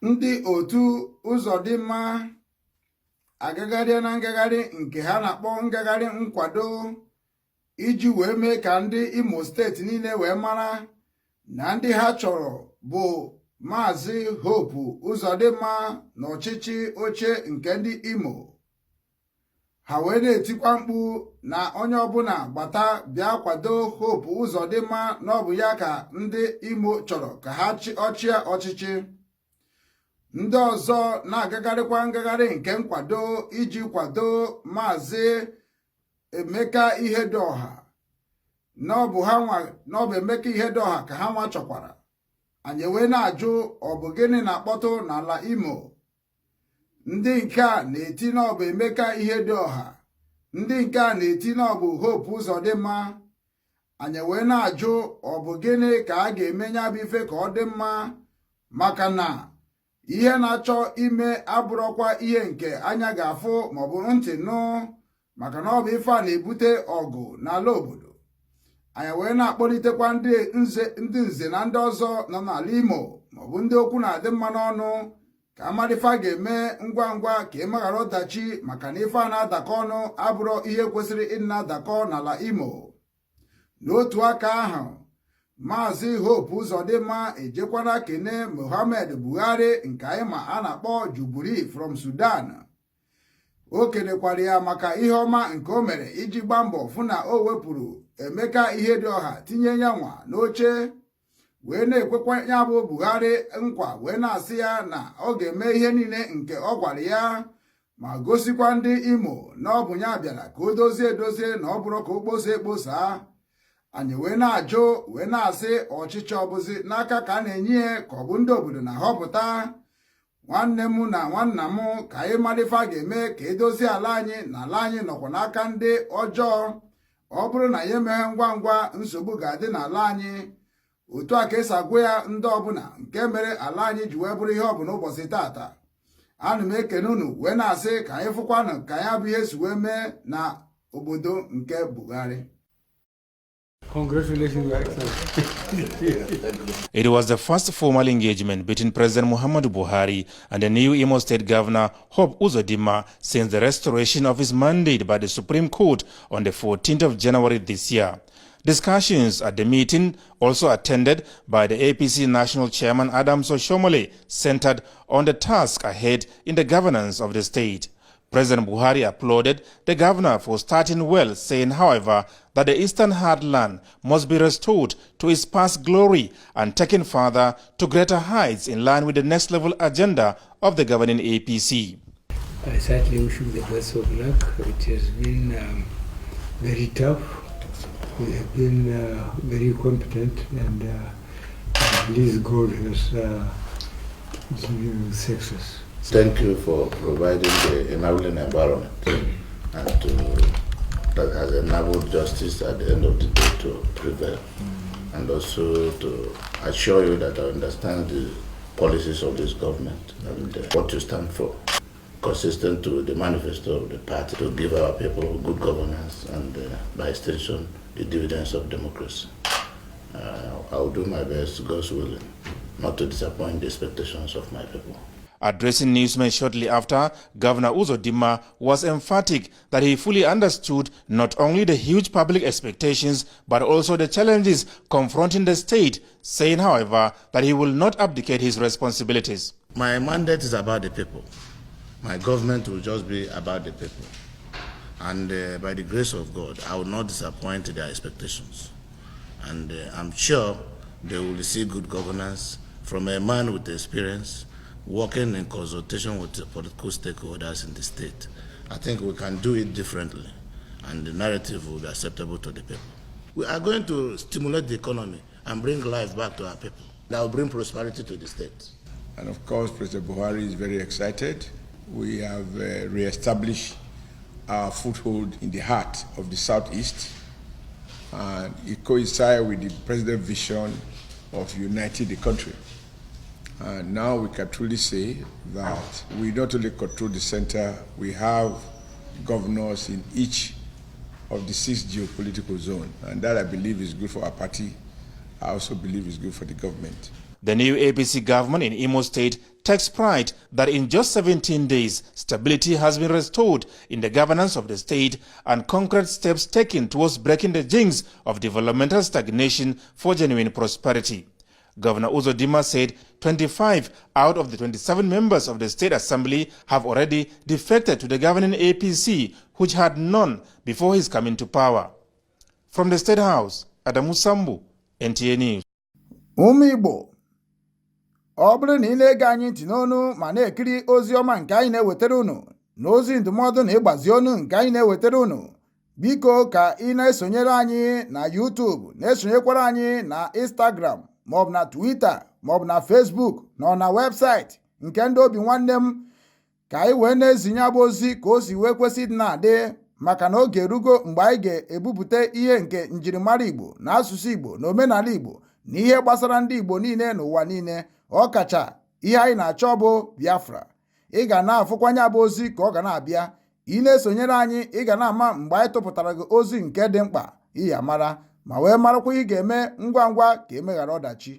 Ndị otu Ụzọdịmma agagharịa na ngagharị nke ha na-akpọ ngagharị nkwado iji wee mee ka ndị Imo Steeti niile wee mara na ndị ha chọrọ bụ Maazị Hope Ụzọdịmma na ọchịchị oche nke ndị Imo. Ha wee na-etikwa mkpu na onye ọbụla gbata bịa kwado Hope Ụzọdịmma, na ọ bụ ya ka ndị Imo chọrọ ka ha ọchịa ọchịchị. Ndị ọzọ na-agagharịkwa ngagharị nke nkwado iji kwado Maazị Emeka Ihedioha, na ọ bụ ha nwa, na ọ bụ Emeka Ihedioha ka ha nwa chọkwara. Anyị wee na-ajụ, ọ bụ gịnị na-akpọtụ n'ala Imo? Ndị nke a na-eti na ọ bụ Emeka Ihedioha, ndị nke a na-eti na ọ bụ Hope Ụzọdịmma. Anyị wee na-ajụ, ọ bụ gịnị ka a ga-eme ya bụ ife ka ọ dị mma? Maka na ihe na-achọ ime abụrọkwa ihe nke anya ga-afụ maọbụ ntị nụ, maka na ọ bụ ife a na-ebute ọgụ n'ala obodo anyị. Wee na-akpọlitekwa ndị nze, ndị nze na ndị ọzọ nọ n'ala Imo maọbụ ndị okwu na-adị mma n'ọnụ, ka amara ife a ga-eme ngwa ngwa ka emeghara ọdachi, maka na ife a na-adakọ ọnụ abụrọ ihe kwesịrị ịdị na-adakọ n'ala Imo. N'otu aka ahụ, Maazị Hope Ụzọdịmma ejekwana kene Mohammed Buhari nke anyị ma a na-akpọ Juburi from Sudan. O kenekwara ya maka ihe ọma nke o mere iji gbaa mbọ fụ na o wepụrụ Emeka Ihedioha tinye ya nwa n'oche, wee na-ekwekwa ya bụ Buhari nkwa, wee na-asị ya na ọ ga-eme ihe niile nke ọ gwara ya, ma gosikwa ndị Imo na ọ bụ ya bịara ka o dozie edozie, na ọ bụrụ ka o kposa ekposa. Anyị wee na-ajụ, wee na-asị, ọchịchị ọbụzi n'aka ka a na-enye ya, ka ọ bụ ndị obodo na-ahọpụta? Nwanne m na nwanna m, ka anyị mara ife a ga-eme ka edozie ala anyị, na ala anyị nọkwa n'aka ndị ọjọọ. Ọ bụrụ na ya emeghe ngwa ngwa, nsogbu ga-adị n'ala anyị. Otu a ka esi agwa ya ndị ọbụla nke mere ala anyị ji wee bụrụ ihe ọ bụ n'ụbọchị tata. Ana m ekene unu, wee na-asị ka anyị fụkwanụ ka ya bụ ihe si wee mee na obodo nke Buhari. Congratulations, Your Excellency. It was the first formal engagement between President Muhammadu Buhari and the new Imo State Governor Hope Uzodimma since the restoration of his mandate by the Supreme Court on the 14th of January this year. Discussions at the meeting, also attended by the APC National Chairman Adams Oshiomhole, centered on the task ahead in the governance of the state. President Buhari applauded the governor for starting well, saying, however, that the Eastern Heartland must be restored to its past glory and taken further to greater heights in line with the next level agenda of the governing APC. I certainly wish you the best of luck. It has been very tough. We have been very competent, and I believe God has given you success. Thank you for providing the enabling environment and that has enabled justice at the end of the day to prevail. And also to assure you that I understand the policies of this government and what you stand for, consistent to the manifesto of the party, to give our people good governance and, by extension, the dividends of democracy. I will do my best, God's willing, not to disappoint the expectations of my people. Addressing newsmen shortly after, Governor Uzodimma was emphatic that he fully understood not only the huge public expectations but also the challenges confronting the state, saying, however, that he will not abdicate his responsibilities. My mandate is about the people. My government will just be about the people. And by the grace of God, I will not disappoint their expectations. And I'm sure they will see good governance from a man with experience, working in consultation with the political stakeholders in the state. I think we can do it differently, and the narrative will be acceptable to the people. We are going to stimulate the economy and bring life back to our people. That will bring prosperity to the state. And of course, President Buhari is very excited. We have re-established our foothold in the heart of the Southeast, and it coincides with the president's vision of uniting the country. And now we can truly say that we not only control the center, we have governors in each of the six geopolitical zones. And that, I believe, is good for our party. I also believe is good for the government. The new APC government in Imo State takes pride that in just 17 days, stability has been restored in the governance of the state and concrete steps taken towards breaking the jinx of developmental stagnation for genuine prosperity. Governor Uzodinma said 25 out of the 27 members of the State Assembly have already defected to the governing APC, which had none before his coming to power. From the State House, Adamu Sambu, NTA News. Ụmụ Igbo, ọ bụrụ na ị na-ege anyị ntị n'onu ma na-ekiri ozi ọma nke anyị na-ewetara unu na ozi ndụmọdụ na ịgbazi onu nke anyị na-ewetara unu, biko ka ị na-esonyere anyị na YouTube, na-esonyekwara anyị na Instagram maọbụ na Twitter maọbụ na Facebook na ọ na webụsaịtị nke ndị Obi Nwanne M, ka anyị wee na-ezinye abụ ozi ka o si wee kwesị ịdị na-adị, maka na oge erugo mgbe anyị ga-ebupụta ihe nke njirimara Igbo na asụsụ Igbo na omenala Igbo na ihe gbasara ndị Igbo niile n'ụwa niile, ọ kacha ihe anyị na-achọ bụ Biafra. Ị ga na-afụkwanye abụ ozi ka ọ ga na-abịa. Ị na-esonyere anyị, ị ga na-ama mgbe anyị tụpụtara gị ozi nke dị mkpa. Ị ya mara ma wee marakwa ị ga-eme ngwa ngwa ka emeghara ọdachi.